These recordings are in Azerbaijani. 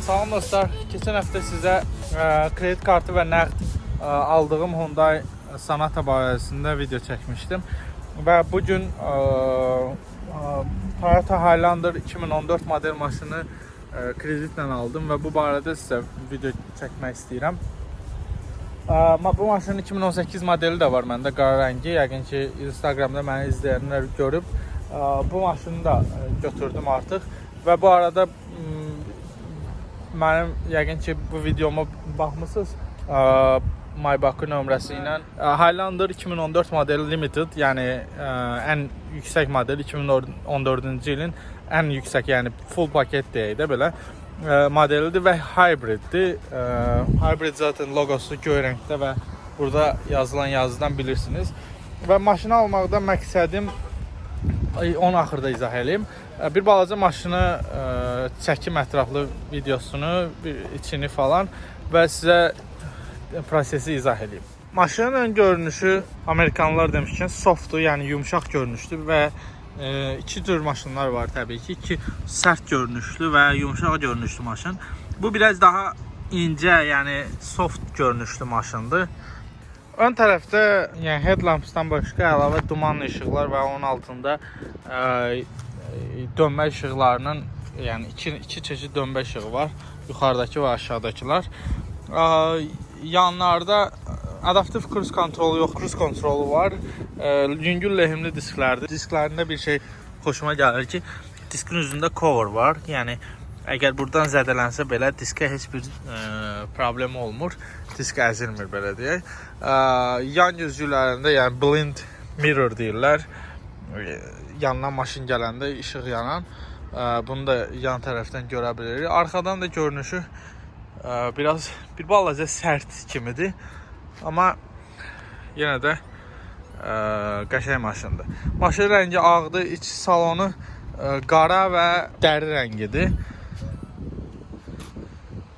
Salam dostlar. Keçən həftə sizə kredi kartı və nəqd aldığım Hyundai Sonata barəsində video çəkmişdim. Və bu gün Toyota Highlander 2014 model maşını kreditlə aldım və bu barədə sizə video çəkmək istəyirəm. Bu maşının 2018 modeli də var məndə, qara rəngi. Yəqin ki, Instagramda məni izləyənlər görüb. Bu maşını da götürdüm artıq və bu arada mənim yəqin ki bu videoma baxmısınız. Maybach-ın nömrəsi ilə. Highlander 2014 modeli Limited, yəni ən yüksək model, 2014-cü ilin ən yüksək, yəni full paket deyək də belə modelidir və hybriddir. Hybrid zaten logosu göy rəngdə və burada yazılan yazıdan bilirsiniz. Və maşını almaqda məqsədim, ay, onu axırda izah eləyim. Bir balaca maşını çəkim ətraflı videosunu, bir içini falan və sizə prosesi izah eləyim. Maşının ön görünüşü, Amerikanlılar demişkən, softdur, yəni yumşaq görünüşlü və iki cür maşınlar var təbii ki, ki sərt görünüşlü və yumşaq görünüşlü maşın. Bu biraz daha incə, yəni soft görünüşlü maşındır. Ön tərəfdə, yəni headlampsdan başqa əlavə dumanlı işıqlar və onun altında dönmə işıqlarının, yəni iki çeşid dönmə işığı var. Yuxarıdakı və aşağıdakılar. Yanlarda adaptiv cruise kontrolu yox, cruise kontrolu var. Yüngül lehimli disklərdir. Disklərində bir şey xoşuma gəlir ki, diskin üzərində cover var. Yəni əgər buradan zədələnsə belə diskə heç bir problem olmur. Disk əzilmir belə deyək. Yan güzgülərində, yəni blind mirror deyirlər. Yandan maşın gələndə işıq yanan. Bunu da yan tərəfdən görə bilirik. Arxadan da görünüşü biraz bir balaca sərt kimidir. Amma yenə də qəşəng maşındır. Maşın rəngi ağdır, iç salonu qara və dəri rəngidir.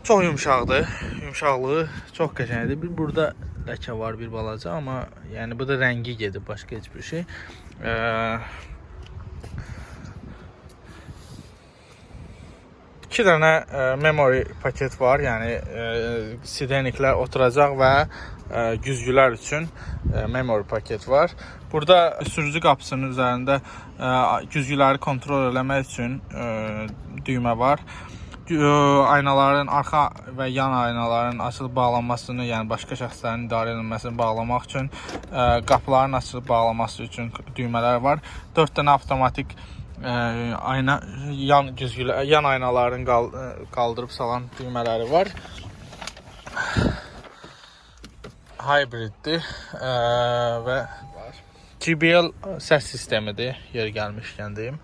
Çox yumşaqdır. Yumşaqlığı çox qəşəngdir. Bir burada ləkə var bir balaca, amma yəni bu da rəngi gedib, başqa heç bir şey. İki dənə memory paket var. Yəni sideniklər oturacaq və güzgülər üçün memory paket var. Burada sürücü qapısının üzərində güzgüləri kontrol eləmək üçün düymə var. Aynaların, arxa və yan aynaların açılıb bağlanmasını, yəni başqa şəxslərin idarə edilməsini bağlamaq üçün, qapıların açılıb bağlanması üçün düymələr var. 4 dənə avtomatik ayna, yan güzgülər, yan aynaların qaldırıb salan düymələri var. Hybriddir və JBL səs sistemidir, yer gəlmişkən deyim.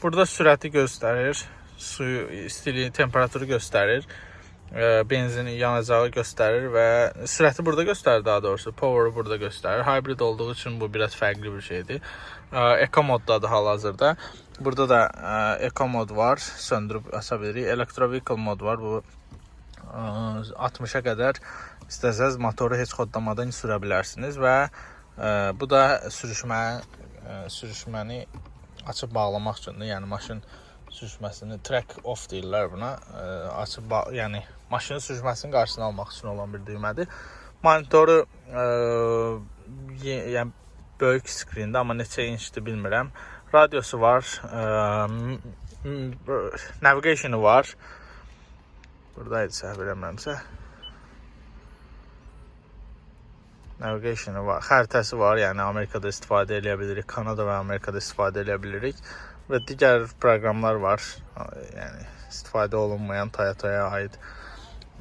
Burada sürəti göstərir, suyu, istiliyi, temperaturu göstərir, benzini, yanacağı göstərir və sürəti burada göstərir daha doğrusu, power'ı burada göstərir. Hybrid olduğu üçün bu biraz fərqli bir şeydir. Eco moddadır hal-hazırda. Burada da Eco mod var, söndürüb aça bilirik. Electro Vehicle mod var. Bu 60-a qədər istəsəz motoru heç xodlamadan sürə bilərsiniz və bu da sürüşməni açıb bağlamaq üçündür. Yəni maşın sürüşməsini, track off deyirlər buna. Açıb yəni maşının sürüşməsinin qarşısını almaq üçün olan bir düymədir. Monitoru yəni böyük skrində, amma neçə inçdir bilmirəm. Radiosu var, navigationu var. Buradaydı səhv eləmirəmsə. Navigationu var, xəritəsi var. Yəni Amerikada istifadə eləyə bilirik, Kanada və Amerikada istifadə eləyə bilirik və digər proqramlar var. Yəni istifadə olunmayan Toyotaya aid.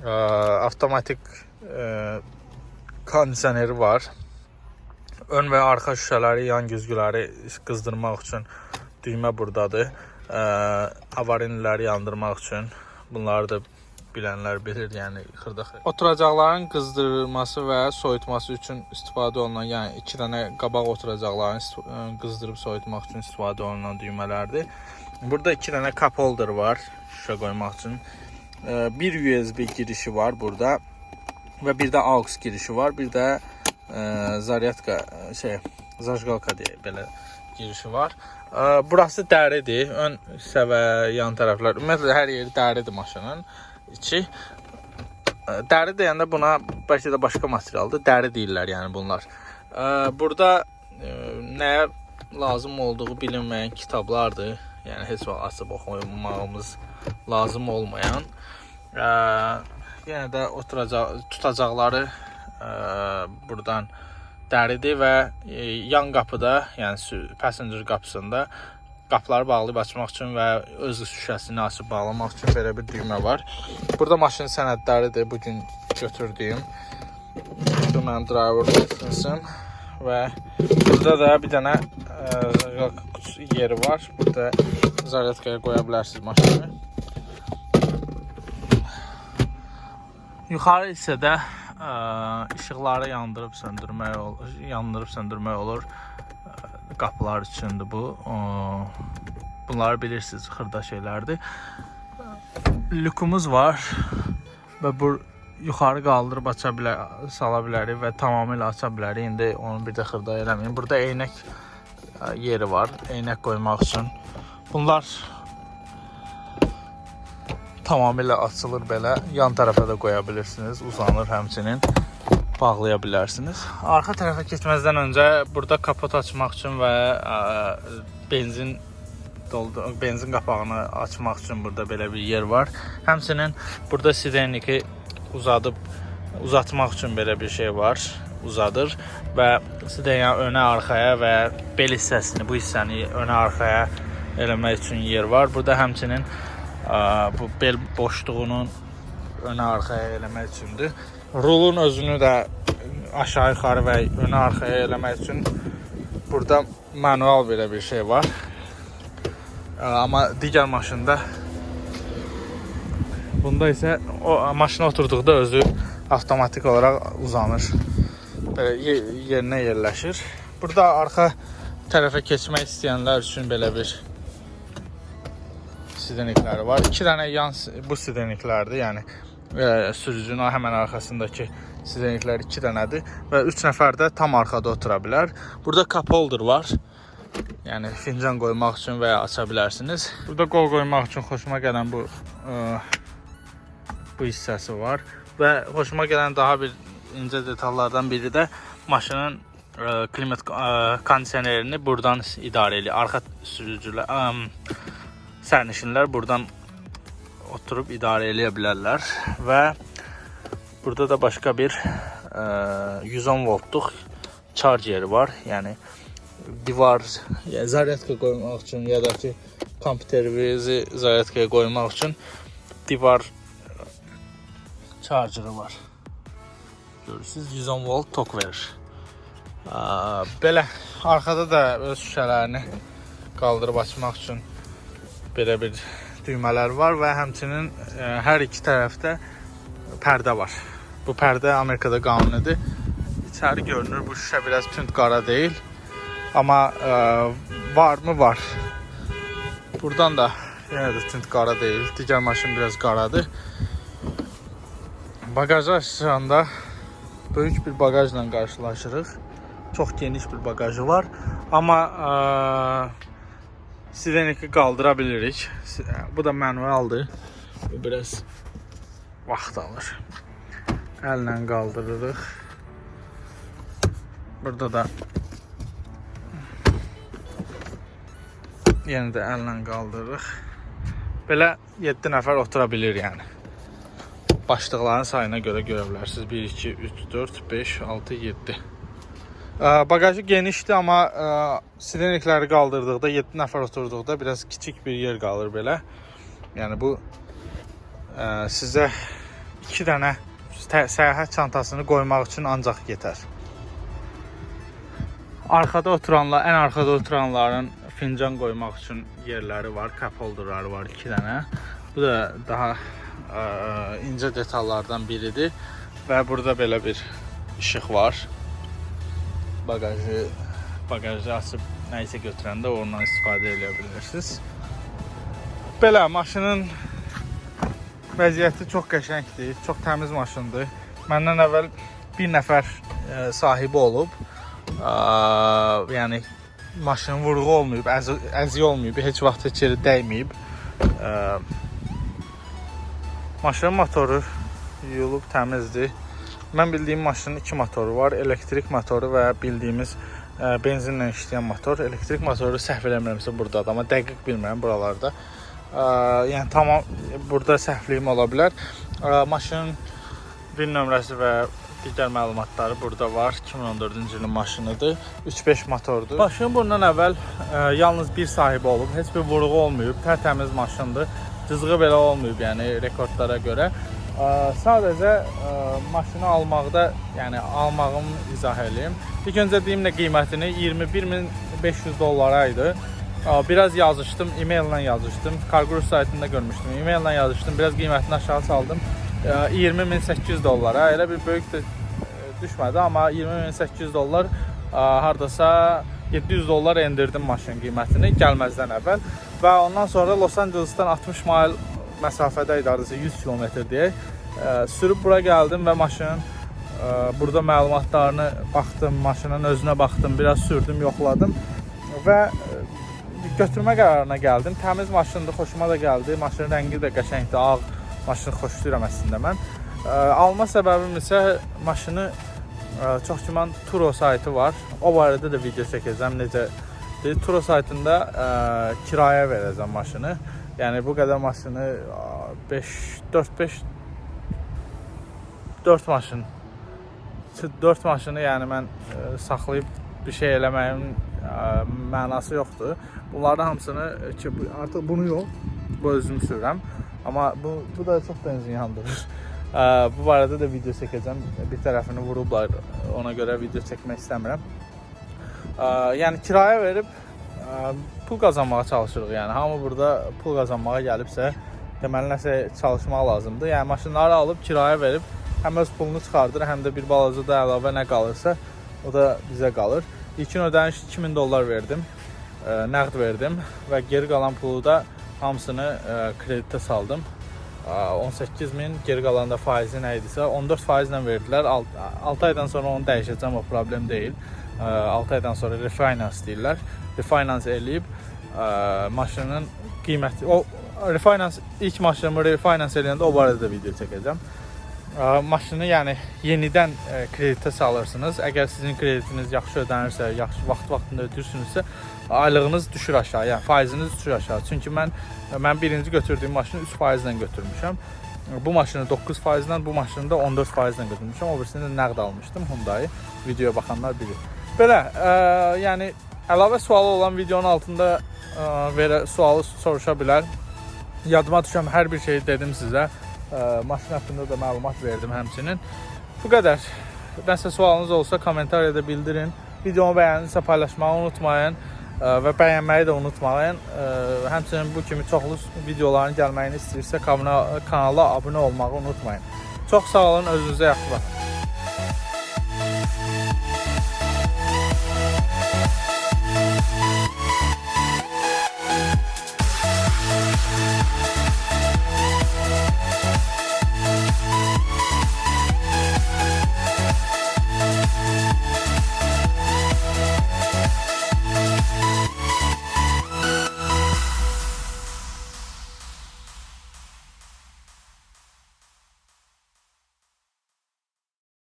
Avtomatik kondisioneri var. Ön və arxa şüşələri, yan güzgüləri qızdırmaq üçün düymə burdadır. Avarinləri yandırmaq üçün, bunları da bilənlər bilir, yəni xırda. Oturacaqların qızdırılması və soyutması üçün istifadə olunan, yəni iki dənə qabaq oturacaqların qızdırıb soyutmaq üçün istifadə olunan düymələrdir. Burada iki dənə cup holder var şüşə qoymaq üçün. Bir USB girişi var burada və bir də aux girişi var, bir də zaryadka, şey, zajgalka deyə belə girişi var. Burası dəridir. Ön hissə və yan tərəflər. Ümumiyyətlə hər yeri dəridir maşının içi. Dəri deyəndə buna bəlkə də başqa materialdır. Dəri deyirlər yəni bunlar. Burada nəyə lazım olduğu bilinməyən kitablardır. Yəni heç vaxt açıb oxumağımız lazım olmayan. Yenə də oturacaq tutacaqları buradan dəridir və yan qapıda, yəni passenger qapısında qapıları bağlayıb açmaq üçün və öz şüşəsini açıb bağlamaq üçün belə bir düymə var. Burada maşın sənədləridir bu gün götürdüyüm. Bu mənim driver license-im və burada da bir dənə yeri var. Burada zaryadkaya qoya bilərsiniz maşını. Yuxarı hissədə işıqları yandırıb söndürmək olur, yandırıb söndürmək olur. Qapılar üçündür bu. Bunları bilirsiniz, xırda şeylərdir. Lükumuz var və bu yuxarı qaldırıb aça bilər, sala bilərik və tamamilə aça bilərik. İndi onu bir də xırda eləməyin. Burada eynək yeri var, eynək qoymaq üçün. Bunlar tamamilə açılır belə. Yan tərəfə də qoya bilirsiniz. Uzanır həmçinin. Bağlaya bilərsiniz. Arxa tərəfə keçməzdən öncə burada kapot açmaq üçün və benzin doldu, benzin qapağını açmaq üçün burada belə bir yer var. Həmçinin burada sideniki uzadıb uzatmaq üçün belə bir şey var. Uzadır və sidenya önə, arxaya və bel hissəsini, bu hissəni önə, arxaya eləmək üçün yer var. Burada həmçinin bu bel boşluğunun önə, arxaya eləmək üçündür. Rulun özünü də aşağı yuxarı və önə, arxaya eləmək üçün burada manual belə bir şey var. Amma digər maşında bunda isə o maşına oturduqda özü avtomatik olaraq uzanır. Belə yerinə yerləşir. Burada arxa tərəfə keçmək istəyənlər üçün belə bir sidenikləri var. İki dənə yan bu sideniklərdir. Yəni sürücünün həmən arxasındakı sideniklər iki dənədir və 3 nəfər də tam arxada otura bilər. Burada cup holder var. Yəni fincan qoymaq üçün və ya aça bilərsiniz. Burada qol qoymaq üçün xoşuma gələn bu hissəsi var və xoşuma gələn daha bir incə detallardan biri də maşının klimat kondisionerini buradan idarə eləyir. Arxa sürücülər, sərnişinlər buradan oturub idarə eləyə bilərlər və burada da başqa bir 110 voltluq charge yeri var. Yəni divar, yəni zaryadka qoymaq üçün ya da ki kompüterinizi zaryadkaya qoymaq üçün divar charger'ı var. Görürsüz 110 volt tok verir. Belə arxada da öz şüşələrini qaldırıb açmaq üçün belə bir düymələr var və həmçinin hər iki tərəfdə pərdə var. Bu pərdə Amerikada qanunidir. İçəri görünür, bu şüşə biraz tünd qara deyil. Amma varmı var. Buradan da yenə də tünd qara deyil. Digər maşın biraz qaradır. Bagajı açanda böyük bir bagajla qarşılaşırıq. Çox geniş bir bagajı var. Amma sideniki qaldıra bilirik. Bu da manualdır. Bu biraz vaxt alır. Əllə qaldırırıq. Burada da yenə də əllə qaldırırıq. Belə 7 nəfər otura bilir yəni. Başlıqların sayına görə görə bilərsiniz. 1, 2, 3, 4, 5, 6, 7. Bagajı genişdir, amma sidenikləri qaldırdıqda 7 nəfər oturduqda biraz kiçik bir yer qalır belə. Yəni bu sizə 2 dənə səyahət çantasını qoymaq üçün ancaq yetər. Arxada oturanlar, ən arxada oturanların fincan qoymaq üçün yerləri var, cup holderları var 2 dənə. Bu da daha incə detallardan biridir və burada belə bir işıq var. Bagajı açıb nə isə götürəndə ondan istifadə edə bilirsiniz. Belə maşının vəziyyəti çox qəşəngdir, çox təmiz maşındır. Məndən əvvəl bir nəfər sahibi olub. Yəni Maşının vuruğu olmayıb, əziyi olmayıb, heç vaxt heç yerə dəyməyib. Maşının motoru yuyulub təmizdir. Mən bildiyim maşının iki motoru var. Elektrik motoru və bildiyimiz benzinlə işləyən motor. Elektrik motoru səhv eləmirəmsə burdadır, amma dəqiq bilmirəm buralarda. Yəni tamam burada səhvliyim ola bilər. Maşının VIN nömrəsi və digər məlumatları burada var. 2014-cü ilin maşınıdır. 3.5 motordur. Maşının bundan əvvəl yalnız bir sahibi olub. Heç bir vuruğu olmayıb. Tərtəmiz maşındır. Cızığı belə olmayıb, yəni rekordlara görə. Sadəcə maşını almaqda, yəni almağımı izah eləyim. İlk öncə deyim nə qiymətini, 21.500 dollara idi. Biraz yazışdım, e-maillə yazışdım. CarGurus saytında görmüşdüm. E-maillə yazışdım, biraz qiymətini aşağı saldım. 20.800 dollara. Elə bir böyük də düşmədi, amma 20.800 dollar hardasa 700 dollar endirdim maşın qiymətini gəlməzdən əvvəl. Və ondan sonra Los Angeles'dan 60 mile məsafədə idi, hardasa 100 kilometr deyək. Sürüb bura gəldim və maşının burada məlumatlarını baxdım, maşının özünə baxdım, biraz sürdüm, yoxladım və götürmə qərarına gəldim. Təmiz maşındır, xoşuma da gəldi. Maşının rəngi də qəşəngdir, ağ maşını xoşlayıram əslində mən. Alma səbəbim isə maşını çox güman Turo saytı var. O barədə də video çəkəcəm necə. Turo saytında kirayə verəcəm maşını. Yəni bu qədər maşını 5 4 5 4 maşın 4 maşını yəni mən saxlayıb bir şey eləməyin mənası yoxdur. Bunların hamısını ki artıq bunu yox, bu özüm sürürəm. Amma bu da çox benzin yandırır. Bu barədə də video çəkəcəm. Bir tərəfini vurublar, ona görə video çəkmək istəmirəm. Yəni kirayə verib pul qazanmağa çalışırıq. Yəni hamı burada pul qazanmağa gəlibsə, deməli nəsə çalışmaq lazımdır. Yəni maşınları alıb kirayə verib həm öz pulunu çıxardır, həm də bir balaca da əlavə nə qalırsa, o da bizə qalır. İlkin ödəniş 2000 dollar verdim. Nəqd verdim və geri qalan pulu da hamısını kreditə saldım. 18 min, geri qalan da faizi nə idisə 14 faizlə verdilər. 6 aydan sonra onu dəyişəcəm, o problem deyil. 6 aydan sonra refinance deyirlər. Refinance eləyib maşının qiyməti, o refinance, ilk maşınımı refinance eləyəndə o barədə də video çəkəcəm. Maşını yəni yenidən kreditə salırsınız. Əgər sizin kreditiniz yaxşı ödənirsə, yaxşı vaxt-vaxtında ödəyirsinizsə, aylığınız düşür aşağı, yəni faiziniz düşür aşağı. Çünki mən birinci götürdüyüm maşını 3 faizlə götürmüşəm. Bu maşını 9 faizlə, bu maşını da 14 faizlə götürmüşəm. O birisini də nəqd almışdım Hyundai. Videoya baxanlar bilir. Belə, yəni əlavə sualı olan videonun altında verə sualı soruşa bilər. Yadıma düşən hər bir şeyi dedim sizə. Maşın haqqında da məlumat verdim həmçinin. Bu qədər. Nəsə sualınız olsa kommentariyada bildirin. Videomu bəyəndinizsə paylaşmağı unutmayın və bəyənməyi də unutmayın. Həmçinin bu kimi çoxlu videoların gəlməyini istəyirsə kanala abunə olmağı unutmayın. Çox sağ olun, özünüzə yaxşı baxın.